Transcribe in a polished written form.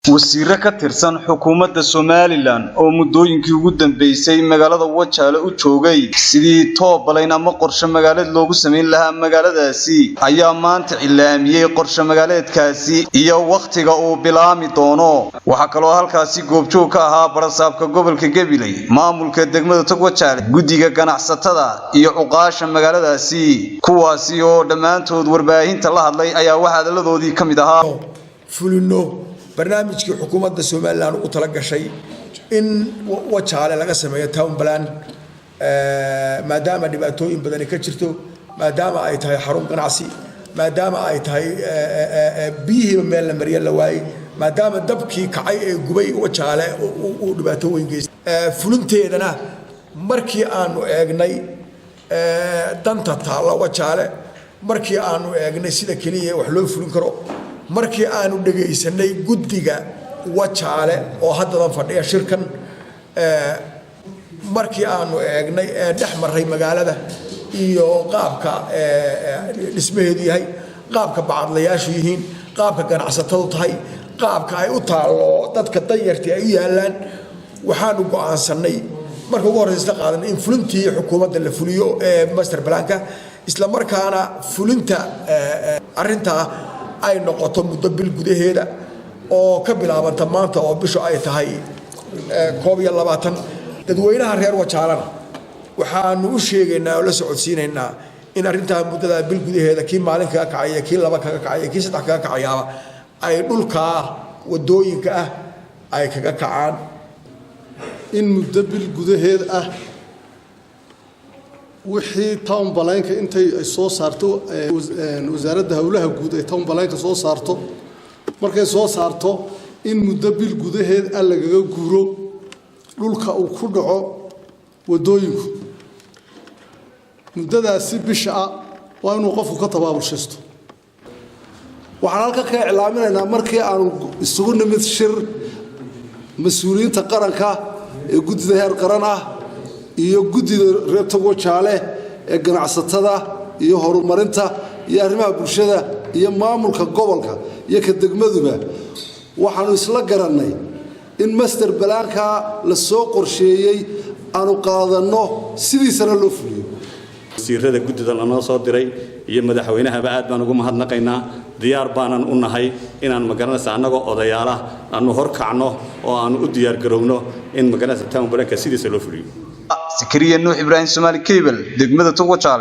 Wasiirro ka tirsan xukuumadda Somalilan oo muddooyinkii ugu dambeysay magaalada Wajaale u joogay sidii toobalayn ama qorshe magaaleed loogu samayn lahaa magaaladaasi ayaa maanta cilaamiyey qorshe magaaleedkaasi iyo wakhtiga uu bilaami doono. Waxaa kaloo halkaasi goobjoog ka ahaa barasaabka gobolka Gabiley, maamulka degmada Togwajaale, guddiga ganacsatada iyo cuqaasha magaaladaasi, kuwaasi oo dhammaantood warbaahinta la hadlay ayaa waxaa hadalladoodii ka mid ahaa: Fulino barnaamijkii xukuumadda Somalilan ugu tala gashay in Wajaale laga sameeyo town plan, maadaama dhibaatooyin badani ka jirto, maadaama ay tahay xarun ganacsi, maadaama ay tahay biyihiiba meel la mariya la waayey, maadaama dabkii kacay ee gubay Wajaale uu dhibaato weyn geystay. Fulinteedana markii aanu eegnay danta taalla Wajaale, markii aanu eegnay sida keliya wax loo fulin karo, markii aanu dhegaysanay guddiga Wajaale oo haddadan fadhiya shirkan, markii aanu eegnay ee dhex maray magaalada iyo qaabka dhismaheedu yahay, qaabka bacadlayaashu yihiin, qaabka ganacsatadu tahay, qaabka ay u taallo dadka danyartii ay u yaallaan, waxaanu go'aansannay marka ugu horreysa isla qaadanay in fulintii xukuumadda la fuliyo ee master planka, isla markaana fulinta arrintaa ay noqoto muddo bil gudaheeda oo ka bilaabanta maanta oo bishu ay tahay 21. Dadweynaha reer Wajaalana waxaanu u sheegaynaa oo la socodsiinaynaa in arrintaa muddadaa bil gudaheeda kii maalin kaga kacaya, kii laba kaga kacaya, kii saddex kaga kacayaaba ay dhulkaa wadooyinka ah ay kaga kacaan. In muddo bil gudaheed ah wixii town planka intay ay soo saarto Wasaaradda Howlaha Guud, ay town planka soo saarto, markay soo saarto in muddo bil gudaheed ah lagaga guuro dhulka uu ku dhaco waddooyinku. Muddadaasi bisha ah waa inuu qofku ka tabaabulshaysto. Waxaan halka ka iclaaminaynaa, markii aanu isugu nimid shir mas-uuliyiinta qaranka ee guddida heer qaran ah iyo guddida reer Togwajaale ee ganacsatada iyo horumarinta iyo arrimaha bulshada iyo maamulka gobolka iyo ka degmaduba, waxaanu isla garannay in master planka la soo qorsheeyey aanu qaadanno, sidiisana loo fuliyo. Wasiirada guddida lanoo soo diray iyo madaxweynahaba aad baan ugu mahadnaqaynaa. Diyaar baanan u nahay inaan, magaranaysa, annagoo odayaalah aanu horkacno oo aanu u diyaargarowno in, magaranaysa, town planka sidiisa loo fuliyo. Sakariya Nuux Ibraahim, Somaali Cable, degmada Togwajaale.